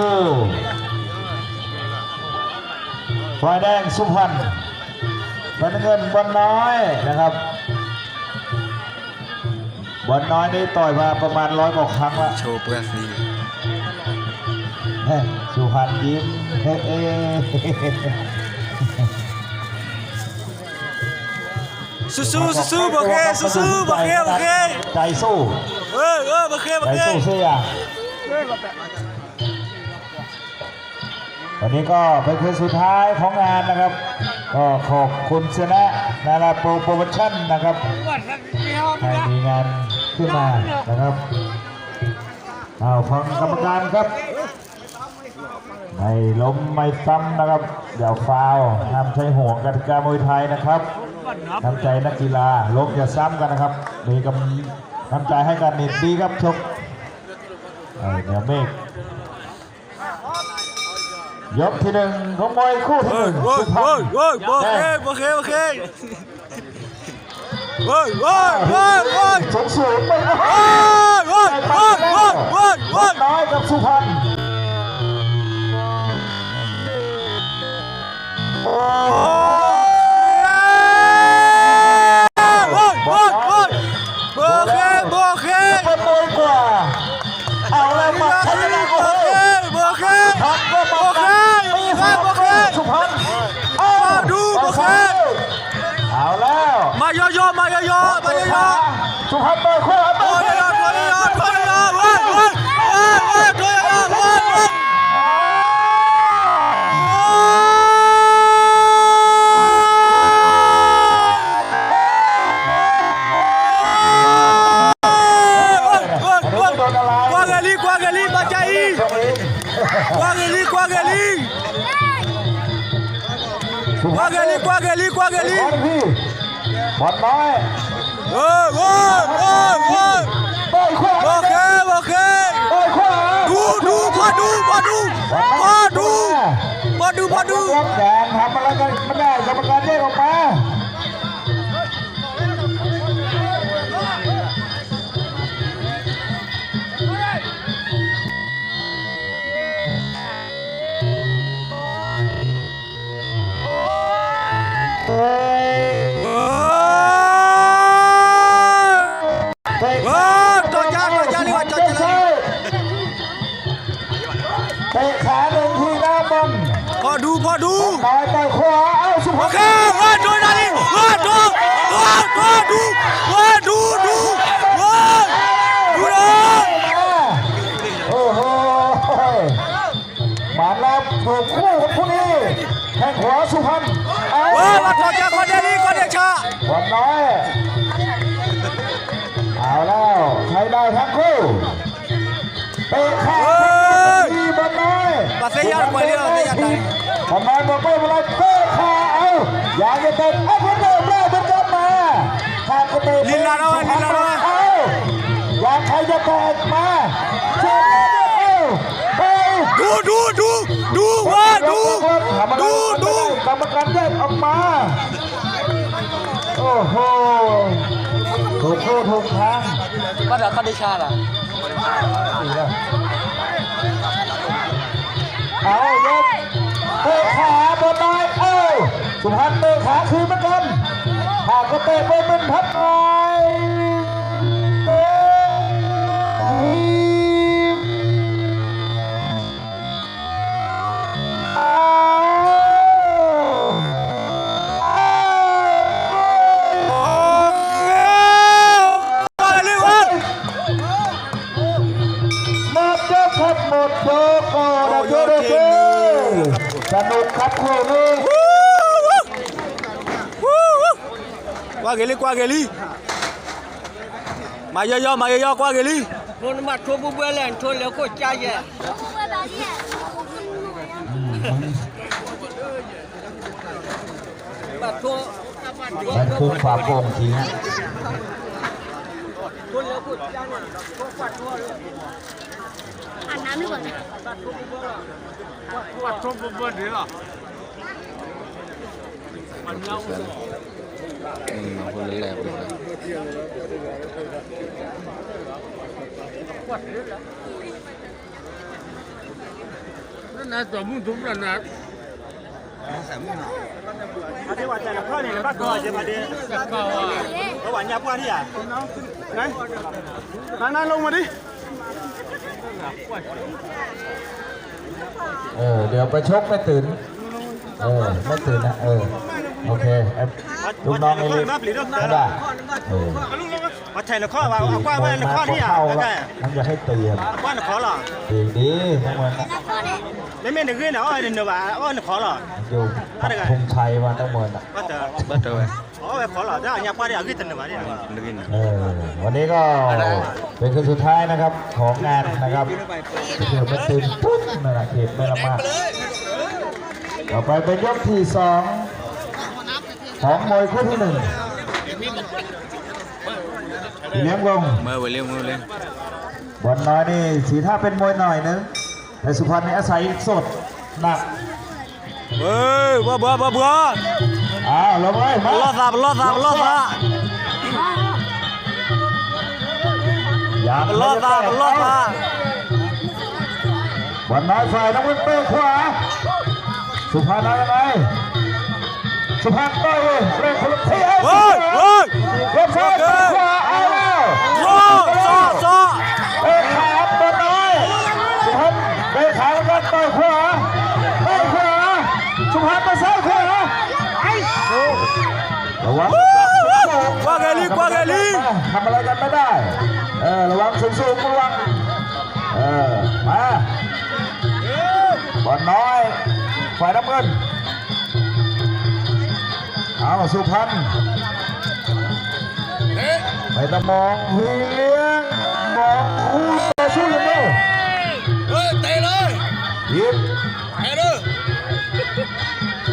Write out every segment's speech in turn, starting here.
โอ้ ฝ่ายแดงสุพรรณ ฝ่ายน้ำเงินบอลน้อยนะครับ บอลน้อยนี่ต่อยมาประมาณร้อยกว่าครั้งละ โชว์เปื้อนสี เฮ้ย สุพรรณยิ้ม เฮ้ย เอ้ย สู้ๆ สู้ๆ โอเค สู้ๆ โอเค โอเค ใจสู้ เออ เออ โอเค โอเค ใจสู้เสีย วันนี้ก็เป็นคืนสุดท้ายของงานนะครับ ก็ขอบคุณเสียแนะ นาราโปรโปรโมชั่นนะครับ ให้มีงานขึ้นมานะครับ เอาฟังกรรมการครับ ไม่ล้มไม่ซ้ำนะครับ อย่าฟาวล์ ห้ามใช้ห่วงกติกามวยไทยนะครับ น้ำใจนักกีฬา ล้มอย่าซ้ำกันนะครับ มีกำ น้ำใจให้กันนี่ดีครับ ชก เอ่อ เหนือเมฆ ยกที่หนึ่งของมวยคู่ที่หนึ่ง โอ้ย สุพรรณ โอ้ย โอ้ย โอเค แดง โอเค โอเค โอ้ย โอ้ย โอ้ย โอ้ย สูงสูงไป โอ้ย โอ้ย โอ้ย โอ้ย โอ้ย โอ้ย น้อยกับสุพรรณ โอ้ย โอเค โอเค โอเค เอาแล้วมา โอเค โอเค โอเค โอเค สุพรรณ เอา ดู โอเค เอาแล้ว มาเยอะๆ มาเยอะๆ มาเยอะๆ สุพรรณเปิดคู่ เปิดคู่ เฮ้ย เฮ้ย เฮ้ย เฮ้ย เฮ้ย เฮ้ย เฮ้ย เฮ้ย ကွၢ်က့ၤလံ ကွၢ်က့ၤလံ မၤကၢအံၤ ကွၢ်က့ၤလံ ကွၢ်က့ၤလံ ကွၢ်က့ၤလံ ကွၢ်က့ၤလံ ဘီၣ်နီၢ် เออ เออ เออ เออ โอเค โอเค ดู ดู พอดู พอดู พอดู พอดู พอดู กรรมการทำอะไรกันไม่ได้ กรรมการแยกออกมา เตะขาหนึ่งทีนะบอล พอดู พอดู ซ้ายต่อยขวา เอ้า สุพรรณ โอเค เออ โดนอะไร เออ โดน เออ โดน ดู เออ ดู ดู เออ ดูเลย โอ้โห มาแล้วถูกคู่กับคู่นี้ แข้งขวาสุพรรณ เอา เออ มาถอดจากคอนเดลี่ก่อนเดชะ บอลน้อย เอาแล้ว ใช้ได้ทั้งคู่ เตะขา เฮ้ย ทีบอลน้อย ปาเซย่า ปล่อยเดียว เตะย่า บอลน้อยบอกไม่เป็นไร เตะขา เอา อยากจะเตะ เอา คนเดิมได้เหมือนกันมา หากจะเตะ ลีลาแล้ว ลีลาแล้ว เอา อยากใครจะเตะมา เชิญเลย เอา ไป ดู ดู ดู ดู เว้ย ดู ทำอะไร ดู ดู กรรมการแยกออกมา โอ้โห ถูกคู่ถูกทาง บ้านเราเข้าได้ช้าเหรอ เอายก เตะขาบอลน้อย เอ้า สุพรรณเตะขาคืนเหมือนกัน หากก็เตะไปเป็นพัดไป เอ้ย หมดยกครับ หมดยก โอ้ โอ้ โอเค โอเค สนุกครับคู่นี้ ကွၢ်က့ၤလံ ကွၢ်က့ၤလံ မၤယီယီ မၤယီယီ ကွၢ်က့ၤလံ ဖိနမၤထိဘိဘိလဲၣ် နထိလၢခိၣ်ကါယဲၢ် မၤထိ มันขึ้นฝาโป่งทิ้งอะ ထိလၢခိၣ်ကါန့ၣ် ထိကွၢ်ထိလၢ อ่านน้ำดีกว่านะ อืม เอาคนแรกเลยนะ နၤစီၤမုၢ်ထူၣ်ဘျီနၤ အဝဲညါပှၢ်ထံၣ်ဧါ, နနလီၤမးဒံး เออ เดี๋ยวไปชกแม่ตื่น เออ แม่ตื่นนะ เออ โอเค ลูกน้องไอ้ลิง ก็ได้ เออ ပှၤထဲးနခီၣ်ဘၣ် အကွၢ်ဝဲနခီၣ်ထံၣ်ဧါ, မင်း มันอยากให้เตะ ကွၢ်နခီၣ်လီၤ, เตะดี น้องมัน မ့မ့ၢ်နဂ့ၢ်န့ၣ် အီၣ်ဝဲတနၢၤဘၣ် အီၣ်နခီၣ်လီၤ, อยู่ปักธงชัยมา น้องมัน ဘၣ်တၢ်ဝဲ ဘၣ်တၢ်ဝဲ အီၣ်ဝဲခီၣ်လီၤ တၢ်ညါပှၢ်ဒံး အဂ့ၢ်တနၢၤဘၣ်ဒံး เออ วันนี้ก็เป็นคืนสุดท้ายนะครับ ของงานนะครับ เดี๋ยวมันเต็มปุ๊บนั่นแหละ เขตแม่ละมาด ต่อไปเป็นยกที่สอง ของมวยคู่ที่หนึ่ง เลี้ยงลง เมื่อเลี้ยงเมื่อเลี้ยง บอลน้อยนี่สีท่าเป็นมวยหน่อยนึง แต่สุพรรณนี่อาศัยสดหนัก เฮ้ย เบื่อ เบื่อ เบื่อ เบื่อ อ้าว ลงเลย มา ပလီၢ်သး ပလီၢ်သး ပလီၢ်သး ยัง ပလီၢ်သး ပလီၢ်သး บอลน้อยฝ่ายน้ำเงินเตะขวา สุพรรณเอายังไง สุพรรณต่อยเลย เตะคนละที เฮ้ย เฮ้ย เตะซ้าย เตะขวา เอาแล้ว ซ้อ ซ้อ ซ้อ เตะขา บอลน้อย สุพรรณเตะขาแล้วก็ต่อยขวา เตะขวา สุพรรณมาซ้ายขวา ระวัง กว้างไกลลี กว้างไกลลี ทำอะไรกันไม่ได้ เออ ระวังสูงๆ ระวัง เออ มา บอลน้อย ฝ่ายน้ำเงิน เอา สุพรรณ ไม่ต้องมองพี่เลี้ยง มองคู่ต่อสู้อย่างเดียว เฮ้ย เตะเลย หยิบ เตะเลย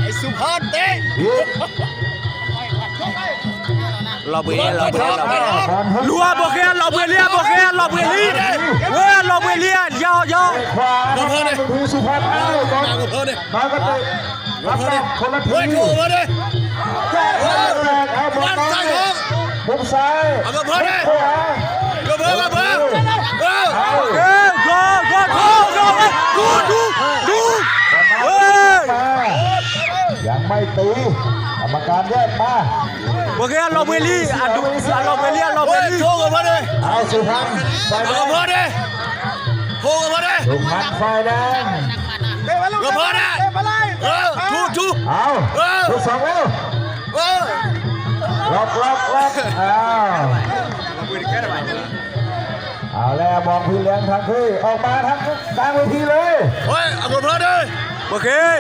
ไอ้สุพรรณเตะ หยิบ လီၤဘှံးလံ လီၤဘှံးလံ လီၤဘှံးလံ လူၤဧါ ဘိၣ်ဃ့ လီၤဘှံးလံ ဘိၣ်ဃ့ လီၤဘှံးလံ ဝဲ လီၤဘှံးလံ ယီၤ ယီၤ ขวา สุพรรณเอา บอล มาก็เตะ รับแต้มคนละที เฮ้ย ถูกมาดิ แยกแยกแยก เอาบอลน้อย ด้านซ้ายของ มุมซ้าย เอากระเพื่อมดิ ขวา กระเพื่อม กระเพื่อม เออ เอา เออ โยน โยน โยน โยน ดู ดู ดู เฮ้ย มา ยังไม่ตี กรรมการแยกมา ဘိၣ်ဃ့ လီၤဘှံးလံ အဒူ အလီၤဘှံးလံ အလီၤဘှံးလံ เฮ้ย ถูกมาดิ เอาสุพรรณ ฝ่ายแดง เอากระเพื่อมดิ ถูกมาดิ สุพรรณ ฝ่ายแดง กระเพื่อมดิ เออ ถูก ถูก เอา เออ ลูกสองเร็ว เออ ล็อก ล็อก ล็อก อ้าว เอาแล้ว มองพี่เลี้ยงทั้งคู่ ออกมาทั้งกลางเวทีเลย เฮ้ย เอากระเพื่อมดิ ဘိၣ်ဃ့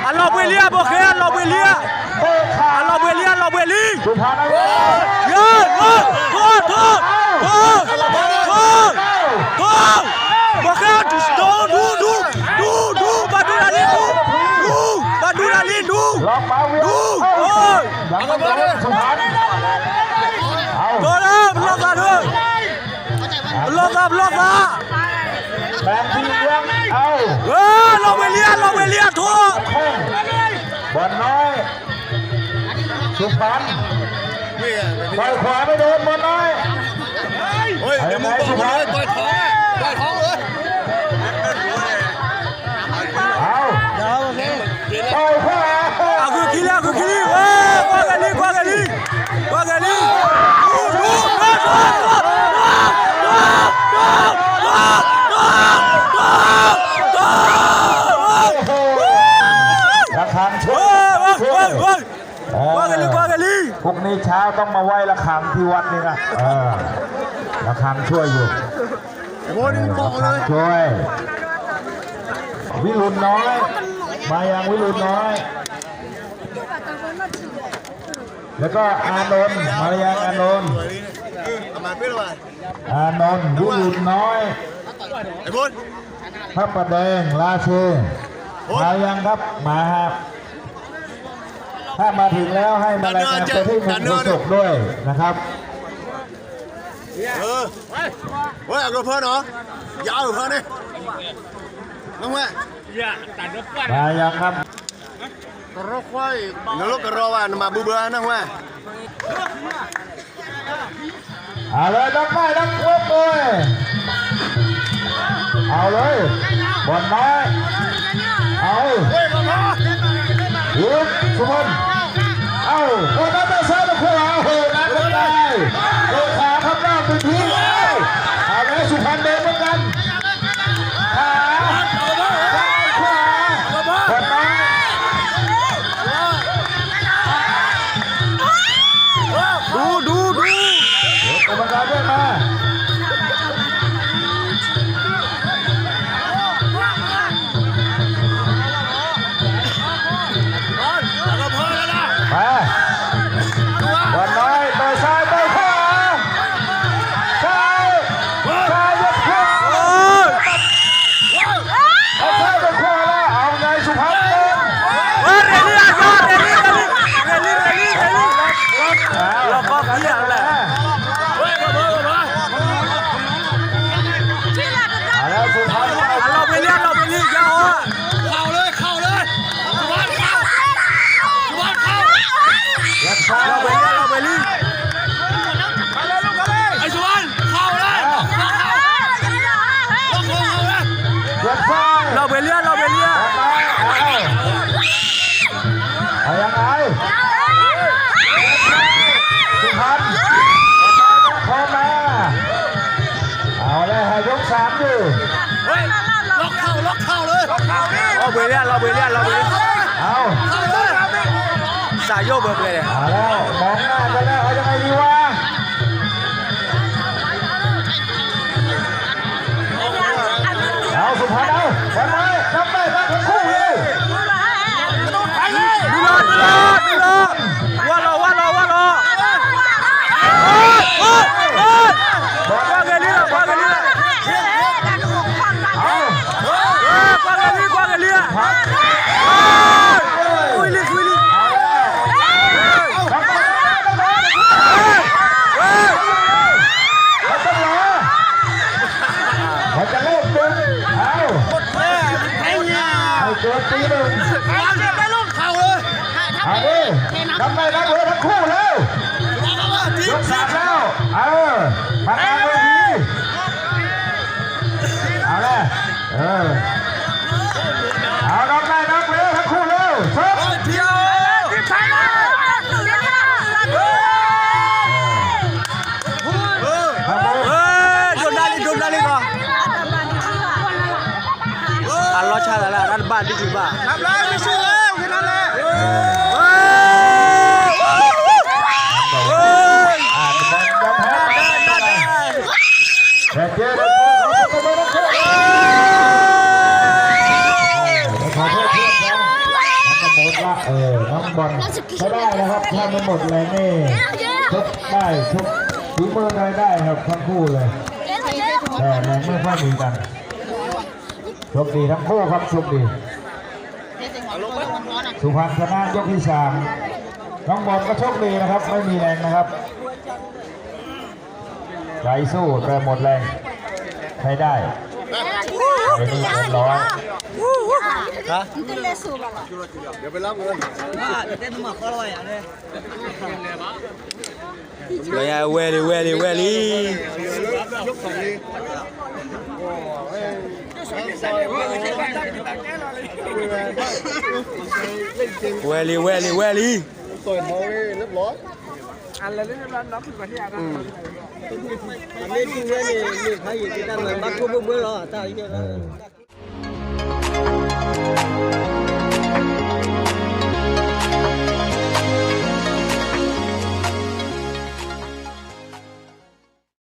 အလီၤဘှံးလံ ဘိၣ်ဃ့ အလီၤဘှံးလံ เตะขา အလီၤဘှံးလံ အလီၤဘှံးလံ สุพรรณ เย้ เย้ โทษ โทษ โทษ โทษ โทษ โทษ ဘိၣ်ဃ့ ดู ดู ดู ดู ดู ဘၣ်ဒူရၤလံ ดู ดู ဘၣ်ဒူရၤလံ ดู ล็อกมาเวียน ดู เอ้า โอ้ย ยังไม่โดนสุพรรณ เอา โดนแล้ว บล็อกมาด้วย บล็อกมา บล็อกมา แบงค์พี่เลี้ยง เอา เออ ลงไปเลี้ยง ลงไปเลี้ยง โทษ แข้ง บอลน้อย สุพรรณ ต่อยขวาไม่โดน บอลน้อย เฮ้ย เดี๋ยวมึงต่อยเลย ต่อยท้องอะ ต่อยท้องเลย เอา ต่อยขวา เอา คือขี้เลี้ยง คือขี้เลี้ยง เว้ย กว้างไกลลี กว้างไกลลี กว้างไกลลี ดู ดู ดู ระฆังช่วย เฮ้ย เฮ้ย เฮ้ย เออ กว้างไกลลี กว้างไกลลี พรุ่งนี้เช้าต้องมาไหว้ระฆังที่วัดนี่นะ เออ ระฆังช่วยอยู่ โอ้ย นี่บอกเลย ระฆังช่วย วิรุณน้อย มายังวิรุณน้อย แล้วก็อานนท์ มายังอานนท์ อานนท์ วิรุณน้อย ไอ้พล พระประแดง ราเช พล มายังครับ มาครับ ถ้ามาถึงแล้วให้มารายงานตัวที่หน่วยโฆษกด้วยนะครับ เออ เฮ้ย เอากระเพื่อมเหรอ อย่าเอากระเพื่อมดิ น้องแม่ มายังครับ နလိၣ်ကရီ နမၤဘုဘၢနဝဲ เอาเลย ต้องไป ต้องครบเลย เอาเลย บอลน้อย เอา สุพรรณ เอา บอลน้อย เตะซ้าย โอ้โห นัดกันไป เตะขาข้างนอก หนึ่งที เอา เอาแล้ว สุพรรณ เดินเหมือนกัน ขา ซ้าย ขวา บอลน้อย ดู ดู ดู เดี๋ยวกรรมการเรียกมา มา บอลน้อย เตะซ้าย เตะขวา ซ้าย ซ้าย ยกขวา เอาซ้าย ยกขวาแล้ว เอาไง สุพรรณ เฮ้ย เรลลี่ อ่ะ เรลลี่ เรลลี่ เรลลี่ เรลลี่ เรลลี่ เอา เราก็เพี้ยนแหละ เอาแล้ว สุพรรณ อ่ะ เราไปเรียก เราไปเรียก ยาวอ่ะ เข่าเลย เข่าเลย สุพรรณเข่า สุพรรณเข่า ยัดซ้าย เราไปเรียก เราไปเรียก ไอ้สุพรรณเข่าเลย เข่า เข่า เข่าเลย ยัดซ้าย เราไปเรียก เราไปเรียก เอา เอายังไง สุพรรณ พร้อมมา เอาแล้ว หายกสามอยู่ เฮ้ย ล็อกเข่า ล็อกเข่าเลย เราไปเรียก เราไปเรียก เราไปเรียก เอา เข่าเลย สายโยกเบอร์เลย เอาแล้ว มองหน้ากันแล้ว เอายังไงดีวะ เอา สุพรรณ เอา บอลไว้ นับได้นับทั้งคู่เลย ดูหลอด ดูหลอด ดูหลอด ว่าหลอด ว่าหลอด ว่าหลอด โอ๊ย โอ๊ย โอ๊ย ว่าไงเนี่ย ว่าไงเนี่ย เอา เออ ว่าไงเนี่ย ว่าไงเนี่ย โอ๊ย คุยเลย คุยเลย เอาแล้ว เฮ้ย เฮ้ย เขาจะเหรอ เขาจะเริ่มดึง เอา หมดแล้ว ไอ้เนี่ย ให้เกิดตีหนึ่ง เอาเลย เอาดิ นับได้นับเลยทั้งคู่แล้ว ยกสามแล้ว เออ มากลางเวที เอาละ เออ เอา นับได้นับเลยทั้งคู่แล้ว ชก เดียว เฮ้ย โดนได้เลย โดนได้เลยก่อน အလီၤဆီသးလၢ အတၢ်တဘၣ်ဒ်ကျုးဘၣ် นับแล้ว ไม่ใช่แล้ว แค่นั้นแหละ เฮ้ย เฮ้ย อ่ะ แต่เจ๊ ขอโทษเพื่อนเขา มันจะหมดละ เออ น้องบอล ใช้ได้นะครับ ถ้าไม่หมดแรงนี่ ชกได้ ชกฝีมืออะไรได้ครับ ทั้งคู่เลย แต่แรงไม่ค่อยมีกัน โชคดีทั้งคู่ครับ โชคดี สุพรรณชนะยกที่สาม น้องบอลก็โชคดีนะครับ ไม่มีแรงนะครับ ใจสู้แต่หมดแรง ใช้ได้ ไอ้นี่เกินร้อย ฮะ เดี๋ยวไปรับเลย ဝဲလီၤ ဝဲလီၤ ဝဲလီၤ ဝဲလီၤ ဝဲလီၤ အလဲၤလၢလၢဘျီ နီၢ်ခုကီၢ်ထံၣ်အါ အမ့ၢ်တူၢ်ဝဲန့ၣ် မ့ၢ်ဖးယံာ်က့ၤတၢ်လၢဘၣ်ကိၢ်ဘၢဘၢလီၤ တၢ်အံၤ เออ